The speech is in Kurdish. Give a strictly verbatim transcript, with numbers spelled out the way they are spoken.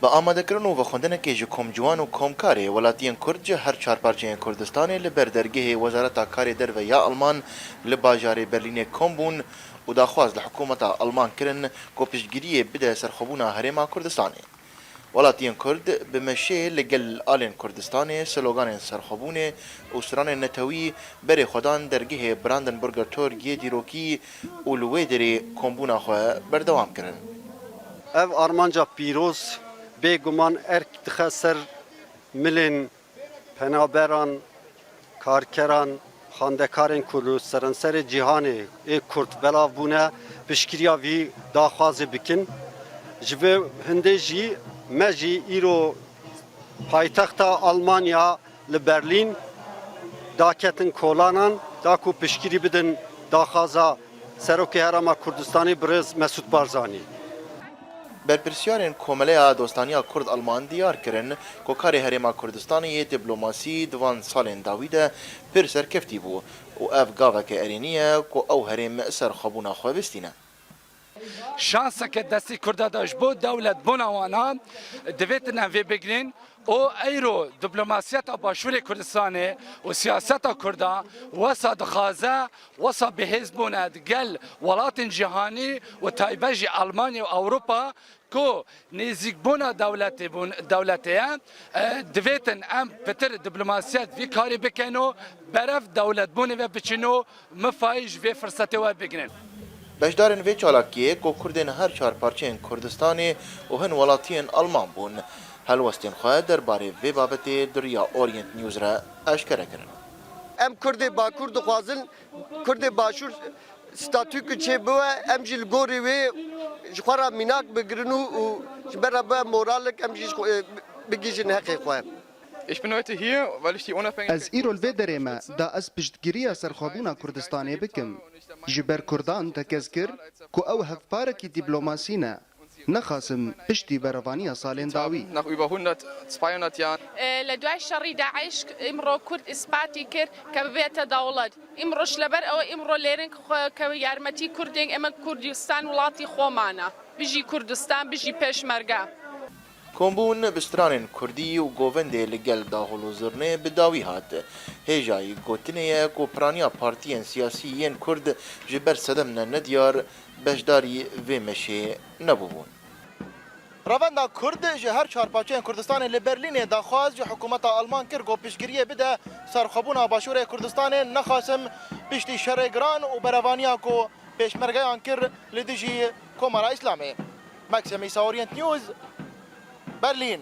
Bi amadekirin û vexwendinekê ji komciwan û komkarê welatiyên Kurd ji her çar parçeyên Kurdistanê li ber dergehê Wezareta Karê Derve ya Alman li bajarê Berlînê kom bûn û daxwaz li hikûmeta Alman kirin ku piştgiriyê bide serxwebûna Herêma Kurdistanê. Welatiyên Kurd bi meşê li gel alên Kurdistanê, sloganên serxwebûnê û stranên netewî berê xwe dan dergehê Brandenburger Tor yê dîrokî û li wê derê kombûna xwe berdewam kirin. Ev armanca pîroz bêguman erk dixe ser milên penaberan, karkeran, xandekarên ku li seranserê cîhanê ê Kurd belav bûne, piştgiriya vî daxwazê bikin. Ji vê hindê jî me jî îro paytexta Almanya li Berlîn daketin kolanan, da ku piştgirî bidin daxwaza Serokê Herêma Kurdistanê birêz Mesûd Barzanî. Berpirsiyarên Komeleya Dostaniya Kurd-Alman diyar kirin ku karê Herêma Kurdistanê yê diplomasî di van salên dawî de pir serkeftî bû û ev gaveke erênî ye ku ew herêm serxwebûna xwe bistîne. Şanseke destê Kurda de ji bo dewletbûna wana divêtin em vê bigrin û eyro diplomasiyeta Başûrê Kurdistanê û siyaseta Kurda wesa dixwaze, wesa bihêz bûne digel welatên cîhanî û taybet jî Almanya û Ewropa ku nêzîkbûna dewletê bûn, dewletê ye. E, divêtin em pitir diplomasiyet vî karî bikin û berev dewletbûnê ve biçin û mifayî ji vê firsetê werbigrin. Beşdarên vê çalakiyê ku Kurdên her çar parçeyên Kurdistanê û hin welatiyên Alman bûn, helwestên xwe derbarê vê babetê di riya Orient News re eşkere kirin. Em Kurdê Bakur dixwazin, Kurdê Başûr statûyeke çê biwe, em jî li gorî wê ji xwe re mînak bigirin û, û ji ber re bibe moralek, em jî ji xwe, e, bigihîjin heqê xwe. Ich bin heute hier, weil ich die Unabhängigkeit Ez îro li vê derê me, da ez piştgiriya serxwebûna Kurdistanê bikim. Ji ber Kurdan tekez kir ku ew hevparekî dîplomasî ne. Nexasim piştî berevaniya salên dawî. Nach über hundert, zweihundert Jahren. E, li duay şerî DAIŞ îmro Kurd îspatî kir ke bibête dewlet. Îmro ji leber ew îmro lêrin xwe ke yarmetî Kurdên eme Kurdistan welatî xwe mane. Bijî Kurdistan, bijî Pêşmerge. Kombûn bi stranên kurdî û govendê li gel dahol û zirnê bi dawî hat. Hêjayî gotinê ye ku piraniya partiyên siyasî yên kurd ji ber sedem ne nediyar beşdarî vê meşê nebûbûn. Revenda Kurd ji her çar parçeyên Kurdistanê li Berlînê daxwaz ji hikûmeta Alman kir ku piştgiriyê bide serxwebûna Başûrê Kurdistanê, nexasim piştî şerê giran û berevaniya ku pêşmergeyan kir li dijî Komara Îslamê. Maxim Îsa, Orient News, Berlîn.